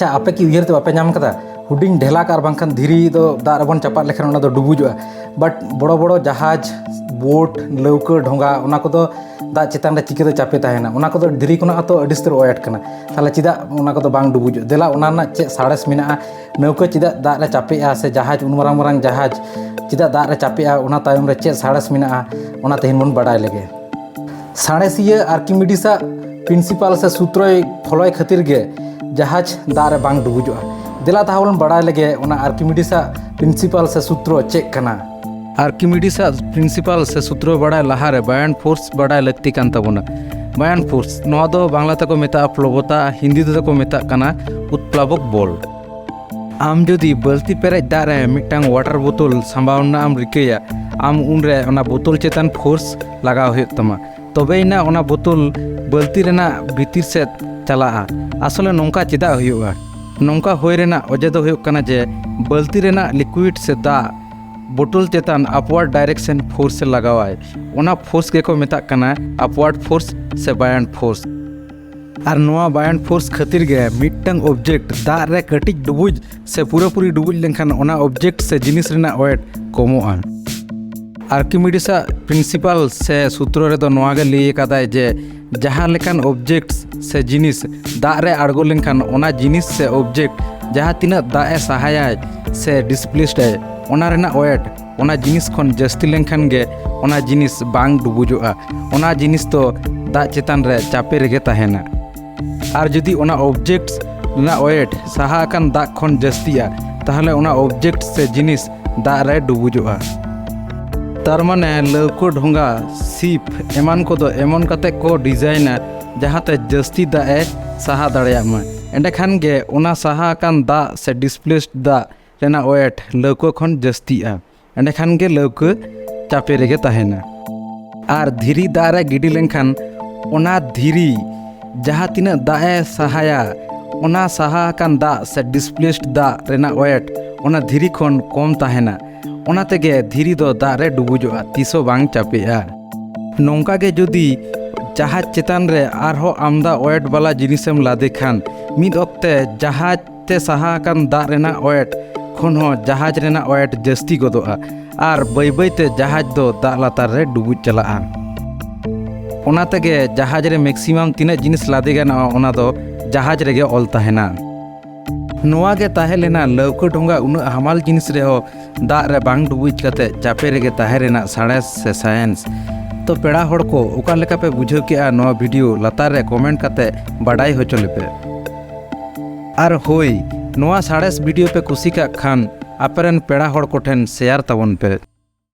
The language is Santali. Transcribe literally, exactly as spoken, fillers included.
ᱟᱪᱪᱷᱟ, ᱟᱯᱮ ᱠᱤ ᱩᱭᱦᱟᱹᱨ ᱛᱮ ᱵᱟᱯᱮ ᱧᱟᱢ ᱠᱟᱫᱟ? ᱦᱩᱰᱤᱧ ᱰᱷᱮᱞᱟᱠ ᱟᱨ ᱵᱟᱝᱠᱷᱟᱱ ᱫᱷᱤᱨᱤ ᱫᱚ ᱫᱟᱜ ᱨᱮᱵᱚᱱ ᱪᱟᱯᱟᱫ ᱞᱮᱠᱷᱟᱱ ᱚᱱᱟ ᱫᱚ ᱰᱩᱵᱩᱡᱚᱜᱼᱟ, but ᱵᱚᱲᱚ ᱵᱚᱲᱚ ᱡᱟᱦᱟᱡᱽ, ᱵᱳᱴ, ᱞᱟᱹᱣᱠᱟᱹ, ᱰᱷᱚᱸᱜᱟ, ᱚᱱᱟ ᱠᱚᱫᱚ ᱫᱟᱜ ᱪᱮᱛᱟᱱ ᱨᱮ ᱪᱤᱠᱟᱹᱛᱮ ᱪᱟᱯᱮ ᱛᱟᱦᱮᱱᱟ? ᱚᱱᱟ ᱠᱚᱫᱚ ᱫᱷᱤᱨᱤ ᱠᱷᱚᱱᱟᱜ ᱦᱚᱸᱛᱚ ᱟᱹᱰᱤ ᱩᱥᱛᱟᱹᱨ ᱚᱭᱮᱴ ᱠᱟᱱᱟ᱾ ᱛᱟᱦᱚᱞᱮ ᱪᱮᱫᱟᱜ ᱚᱱᱟ ᱠᱚᱫᱚ ᱵᱟᱝ ᱰᱩᱵᱩᱡᱚᱜ? ᱫᱮᱞᱟ, ᱚᱱᱟ ᱨᱮᱱᱟᱜ ᱪᱮᱫ ᱥᱟᱬᱮᱥ ᱢᱮᱱᱟᱜᱼᱟ? ᱱᱟᱹᱣᱠᱟᱹ ᱪᱮᱫᱟᱜ ᱫᱟᱜ ᱨᱮ ᱪᱟᱯᱮᱜᱼᱟ, ᱥᱮ ᱡᱟᱦᱟᱡᱽ, ᱩᱱ ᱢᱟᱨᱟᱝ ᱢᱟᱨᱟᱝ ᱡᱟᱦᱟᱡᱽ ᱪᱮᱫᱟᱜ ᱫᱟᱜ ᱨᱮ ᱪᱟᱯᱮᱜᱼᱟ? ᱚᱱᱟ ᱛᱟᱭᱚᱢ ᱨᱮ ᱪᱮᱫ ᱥᱟᱬᱮᱥ ᱢᱮᱱᱟᱜᱼᱟ, ᱚᱱᱟ ᱛᱮᱦᱮᱧ ᱵᱚᱱ ᱵᱟᱰᱟᱭ ᱞᱮᱜᱮ᱾ ᱥᱟᱬᱮᱥᱤᱭᱟᱹ ᱟᱨᱠᱤᱢᱤᱰᱤᱥᱟᱜ ᱯᱨᱤᱱᱥᱤᱯᱟᱞ ᱥᱮ ᱥᱩᱛᱨᱚᱭ ᱯᱷᱚᱞᱚᱭ ᱠᱷᱟᱹᱛᱤᱨ ᱜᱮ ᱡᱟᱦᱟᱡᱽ ᱫᱟᱜ ᱨᱮ ᱵᱟᱝ ᱰᱩᱵᱩᱡᱚᱜᱼᱟ᱾ ᱫᱮᱞᱟ ᱛᱟᱦᱚᱞᱮ ᱵᱚᱱ ᱵᱟᱲᱟᱭ ᱞᱮᱜᱮ ᱚᱱᱟ ᱟᱨᱠᱤᱢᱤᱰᱤᱥᱟᱜ ᱯᱨᱤᱱᱥᱤᱯᱟᱞ ᱥᱮ ᱥᱩᱛᱨᱚ ᱪᱮᱫ ᱠᱟᱱᱟ᱾ ᱟᱨᱠᱤᱢᱤᱰᱤᱥᱟᱜ ᱯᱨᱤᱱᱥᱤᱯᱟᱞ ᱥᱮ ᱥᱩᱛᱨᱚ ᱵᱟᱲᱟᱭ ᱞᱟᱦᱟᱨᱮ ᱵᱟᱭᱚᱱᱰ ᱯᱷᱳᱨᱥ ᱵᱟᱲᱟᱭ ᱞᱟᱹᱠᱛᱤ ᱠᱟᱱ ᱛᱟᱵᱚᱱᱟ᱾ ᱵᱟᱭᱚᱱᱰ ᱯᱷᱳᱨᱥ, ᱱᱚᱣᱟ ᱫᱚ ᱵᱟᱝᱞᱟ ᱛᱮᱠᱚ ᱢᱮᱛᱟᱜᱼᱟ ᱯᱞᱚᱵᱚᱛᱟ, ᱦᱤᱱᱫᱤ ᱛᱮᱫᱚ ᱠᱚ ᱢᱮᱛᱟᱜ ᱠᱟᱱᱟ ᱩᱛᱯᱞᱟᱵᱚᱠ ᱵᱚᱞ᱾ ᱟᱢ ᱡᱩᱫᱤ ᱵᱟᱹᱞᱛᱤ ᱯᱮᱨᱮᱡ ᱫᱟᱜ ᱨᱮ ᱢᱤᱫᱴᱟᱝ ᱣᱟᱴᱟᱨ ᱵᱳᱛᱳᱞ ᱥᱟᱢᱵᱟᱣ ᱨᱮᱱᱟᱜ ᱮᱢ ᱨᱤᱠᱟᱹᱭᱟ, ᱟᱢ ᱩᱱᱨᱮ ᱚᱱᱟ ᱵᱳᱛᱳᱞ ᱪᱮᱛᱟᱱ ᱯᱷᱳᱨᱥ ᱞᱟᱜᱟᱣ ᱦᱩᱭᱩᱜ ᱛᱟᱢᱟ, ᱛᱚᱵᱮᱭᱮᱱᱟ ᱚᱱᱟ ᱵᱳᱛᱳᱞ ᱵᱟᱹᱞᱛᱤ ᱨᱮᱱᱟᱜ ᱵᱷᱤᱛᱤᱨ ᱥᱮᱫ ᱪᱟᱞᱟᱜᱼᱟ᱾ ᱟᱥᱚᱞᱮ ᱱᱚᱝᱠᱟ ᱪᱮᱫᱟᱜ ᱦᱩᱭᱩᱜᱼᱟ? ᱱᱚᱝᱠᱟ ᱦᱩᱭ ᱨᱮᱱᱟᱜ ᱚᱡᱮ ᱫᱚ ᱦᱩᱭᱩᱜ ᱠᱟᱱᱟ ᱡᱮ ᱵᱟᱹᱞᱛᱤ ᱨᱮᱱᱟᱜ ᱞᱤᱠᱩᱭᱤᱰ ᱥᱮ ᱫᱟᱜ ᱵᱳᱛᱳᱞ ᱪᱮᱛᱟᱱ ᱟᱯᱣᱟᱨᱰ ᱰᱟᱭᱨᱮᱠᱥᱚᱱ ᱯᱷᱳᱨᱥ ᱮ ᱞᱟᱜᱟᱣᱟᱭ᱾ ᱚᱱᱟ ᱯᱷᱳᱨᱥ ᱜᱮᱠᱚ ᱢᱮᱛᱟᱜ ᱠᱟᱱᱟ ᱟᱯᱣᱟᱨᱰ ᱯᱷᱳᱨᱥ ᱥᱮ ᱵᱟᱭᱚᱱᱰ ᱯᱷᱳᱨᱥ᱾ ᱟᱨ ᱱᱚᱣᱟ ᱵᱟᱭᱚᱱᱰ ᱯᱷᱳᱨᱥ ᱠᱷᱟᱹᱛᱤᱨ ᱜᱮ ᱢᱤᱫᱴᱟᱝ ᱚᱵᱡᱮᱠᱴ ᱫᱟᱜ ᱨᱮ ᱠᱟᱹᱴᱤᱡ ᱰᱩᱵᱩᱡ ᱥᱮ ᱯᱩᱨᱟᱹᱯᱩᱨᱤ ᱰᱩᱵᱩᱡ ᱞᱮᱱᱠᱷᱟᱱ ᱚᱱᱟ ᱚᱵᱡᱮᱠᱴ ᱥᱮ ᱡᱤᱱᱤᱥ ᱨᱮᱱᱟᱜ ᱚᱭᱮᱴ ᱠᱚᱢᱚᱜᱼᱟ᱾ ᱟᱨᱠᱤᱢᱤᱰᱤᱥᱟᱜ ᱯᱨᱤᱱᱥᱤᱯᱟᱞ ᱥᱮ ᱥᱩᱛᱨᱚ ᱨᱮᱫᱚ ᱱᱚᱣᱟ ᱜᱮ ᱞᱟᱹᱭ ᱟᱠᱟᱫᱟᱭ ᱡᱮ ᱡᱟᱦᱟᱸ ᱞᱮᱠᱟᱱ ᱚᱵᱡᱮᱠᱴ ᱥᱮ ᱡᱤᱱᱤᱥ ᱫᱟᱜ ᱨᱮ ᱟᱬᱜᱚ ᱞᱮᱱᱠᱷᱟᱱ ᱚᱱᱟ ᱡᱤᱱᱤᱥ ᱥᱮ ᱚᱵᱡᱮᱠᱴ ᱡᱟᱦᱟᱸ ᱛᱤᱱᱟᱹᱜ ᱫᱟᱜ ᱮ ᱥᱟᱦᱟᱭᱟᱭ ᱥᱮ ᱰᱤᱥᱯᱞᱮᱥᱰ ᱟᱭ, ᱚᱱᱟ ᱨᱮᱱᱟᱜ ᱚᱭᱮᱴ ᱚᱱᱟ ᱡᱤᱱᱤᱥ ᱠᱷᱚᱱ ᱡᱟᱹᱥᱛᱤ ᱞᱮᱱᱠᱷᱟᱱ ᱜᱮ ᱚᱱᱟ ᱡᱤᱱᱤᱥ ᱵᱟᱝ ᱰᱩᱵᱩᱡᱚᱜᱼᱟ᱾ ᱚᱱᱟ ᱡᱤᱱᱤᱥ ᱫᱚ ᱫᱟᱜ ᱪᱮᱛᱟᱱ ᱨᱮ ᱪᱟᱯᱮ ᱨᱮᱜᱮ ᱛᱟᱦᱮᱱᱟ᱾ ᱟᱨ ᱡᱩᱫᱤ ᱚᱱᱟ ᱚᱵᱡᱮᱠᱴ ᱨᱮᱱᱟᱜ ᱚᱭᱮᱴ ᱥᱟᱦᱟ ᱟᱠᱟᱱ ᱫᱟᱜ ᱠᱷᱚᱱ ᱡᱟᱹᱥᱛᱤᱜᱼᱟ, ᱛᱟᱦᱚᱞᱮ ᱚᱱᱟ ᱚᱵᱡᱮᱠᱴ ᱥᱮ ᱡᱤᱱᱤᱥ ᱫᱟᱜ ᱨᱮ ᱰᱩᱵᱩᱡᱚᱜᱼᱟ᱾ ᱛᱟᱨ ᱢᱟᱱᱮ ᱞᱟᱹᱣᱠᱟᱹ, ᱰᱷᱚᱸᱜᱟ, ᱥᱤᱯ ᱮᱢᱟᱱ ᱠᱚᱫᱚ ᱮᱢᱚᱱ ᱠᱟᱛᱮ ᱠᱚ ᱰᱤᱡᱟᱭᱤᱱᱟ ᱡᱟᱦᱟᱸᱛᱮ ᱡᱟᱹᱥᱛᱤ ᱫᱟᱜ ᱮ ᱥᱟᱦᱟ ᱫᱟᱲᱮᱭᱟᱜ ᱢᱟ᱾ ᱮᱸᱰᱮᱠᱷᱟᱱ ᱜᱮ ᱚᱱᱟ ᱥᱟᱦᱟ ᱟᱠᱟᱱ ᱫᱟᱜ ᱥᱮ ᱰᱤᱥᱯᱞᱮᱥᱰ ᱫᱟᱜ ᱨᱮᱱᱟᱜ ᱚᱭᱮᱴ ᱞᱟᱹᱣᱠᱟᱹ ᱠᱷᱚᱱ ᱡᱟᱹᱥᱛᱤᱜᱼᱟ᱾ ᱮᱸᱰᱮᱠᱷᱟᱱ ᱜᱮ ᱞᱟᱹᱣᱠᱟᱹ ᱪᱟᱯᱮ ᱨᱮᱜᱮ ᱛᱟᱦᱮᱱᱟ᱾ ᱟᱨ ᱫᱷᱤᱨᱤ ᱫᱟᱜ ᱨᱮ ᱜᱤᱰᱤ ᱞᱮᱱᱠᱷᱟᱱ ᱚᱱᱟ ᱫᱷᱤᱨᱤ ᱡᱟᱦᱟᱸ ᱛᱤᱱᱟᱹᱜ ᱫᱟᱜ ᱮ ᱥᱟᱦᱟᱭᱟ, ᱚᱱᱟ ᱥᱟᱦᱟ ᱟᱠᱟᱱ ᱫᱟᱜ ᱥᱮ ᱰᱤᱥᱯᱞᱮᱥᱰ ᱫᱟᱜ ᱨᱮᱱᱟᱜ ᱚᱭᱮᱴ ᱚᱱᱟ ᱫᱷᱤᱨᱤ ᱠᱷᱚᱱ ᱠᱚᱢ ᱛᱟᱦᱮᱱᱟ᱾ ᱚᱱᱟ ᱛᱮᱜᱮ ᱫᱷᱤᱨᱤ ᱫᱚ ᱫᱟᱜ ᱨᱮ ᱰᱩᱵᱩᱡᱚᱜᱼᱟ, ᱛᱤᱥ ᱦᱚᱸ ᱵᱟᱝ ᱪᱟᱯᱮᱜᱼᱟ᱾ ᱱᱚᱝᱠᱟ ᱜᱮ ᱡᱩᱫᱤ ᱡᱟᱦᱟᱡᱽ ᱪᱮᱛᱟᱱ ᱨᱮ ᱟᱨᱦᱚᱸ ᱟᱢᱫᱟ ᱚᱭᱮᱴ ᱵᱟᱞᱟ ᱡᱤᱱᱤᱥᱮᱢ ᱞᱟᱫᱮ ᱠᱷᱟᱱ, ᱢᱤᱫ ᱚᱠᱛᱮ ᱡᱟᱦᱟᱡᱽ ᱛᱮ ᱥᱟᱦᱟ ᱟᱠᱟᱱ ᱫᱟᱜ ᱨᱮᱱᱟᱜ ᱚᱭᱮᱴ ᱠᱷᱚᱱ ᱦᱚᱸ ᱡᱟᱦᱟᱡᱽ ᱨᱮᱱᱟᱜ ᱚᱭᱮᱴ ᱡᱟᱹᱥᱛᱤ ᱜᱚᱫᱚᱜᱼᱟ ᱟᱨ ᱵᱟᱹᱭ ᱵᱟᱹᱭ ᱛᱮ ᱡᱟᱦᱟᱡᱽ ᱫᱚ ᱫᱟᱜ ᱞᱟᱛᱟᱨ ᱨᱮ ᱰᱩᱵᱩᱡ ᱪᱟᱞᱟᱜᱼᱟ᱾ ᱚᱱᱟ ᱛᱮᱜᱮ ᱡᱟᱦᱟᱡᱽ ᱨᱮ ᱢᱮᱠᱥᱤᱢᱟᱢ ᱛᱤᱱᱟᱹᱜ ᱡᱤᱱᱤᱥ ᱞᱟᱫᱮ ᱜᱟᱱᱚᱜᱼᱟ, ᱚᱱᱟ ᱫᱚ ᱡᱟᱦᱟᱡᱽ ᱨᱮᱜᱮ ᱚᱞ ᱛᱟᱦᱮᱱᱟ᱾ ᱱᱚᱣᱟ ᱜᱮ ᱛᱟᱦᱮᱸ ᱞᱮᱱᱟ ᱞᱟᱹᱣᱠᱟᱹ ᱰᱷᱚᱸᱜᱟ ᱩᱱᱟᱹᱜ ᱦᱟᱢᱟᱞ ᱡᱤᱱᱤᱥ ᱨᱮᱦᱚᱸ ᱫᱟᱜ ᱨᱮ ᱵᱟᱝ ᱰᱩᱵᱩᱡ ᱠᱟᱛᱮ ᱪᱟᱯᱮ ᱨᱮᱜᱮ ᱛᱟᱦᱮᱸ ᱨᱮᱱᱟᱜ ᱥᱟᱬᱮᱥ ᱥᱮ ᱥᱟᱭᱮᱱᱥ᱾ ᱛᱚ ᱯᱮᱲᱟ ᱦᱚᱲ ᱠᱚ, ᱚᱠᱟ ᱞᱮᱠᱟ ᱯᱮ ᱵᱩᱡᱷᱟᱹᱣ ᱠᱮᱜᱼᱟ ᱱᱚᱣᱟ ᱵᱷᱤᱰᱤᱭᱳ? ᱞᱟᱛᱟᱨ ᱨᱮ ᱠᱚᱢᱮᱱᱴ ᱠᱟᱛᱮ ᱵᱟᱰᱟᱭ ᱦᱚᱪᱚ ᱞᱮᱯᱮ᱾ ᱟᱨ ᱦᱳᱭ, ᱱᱚᱣᱟ ᱥᱟᱬᱮᱥ ᱵᱷᱤᱰᱤᱭᱳ ᱯᱮ ᱠᱩᱥᱤ ᱠᱟᱜ ᱠᱷᱟᱱ ᱟᱯᱮᱨᱮᱱ ᱯᱮᱲᱟ ᱦᱚᱲ ᱠᱚᱴᱷᱮᱱ ᱥᱮᱭᱟᱨ ᱛᱟᱵᱚᱱ ᱯᱮ᱾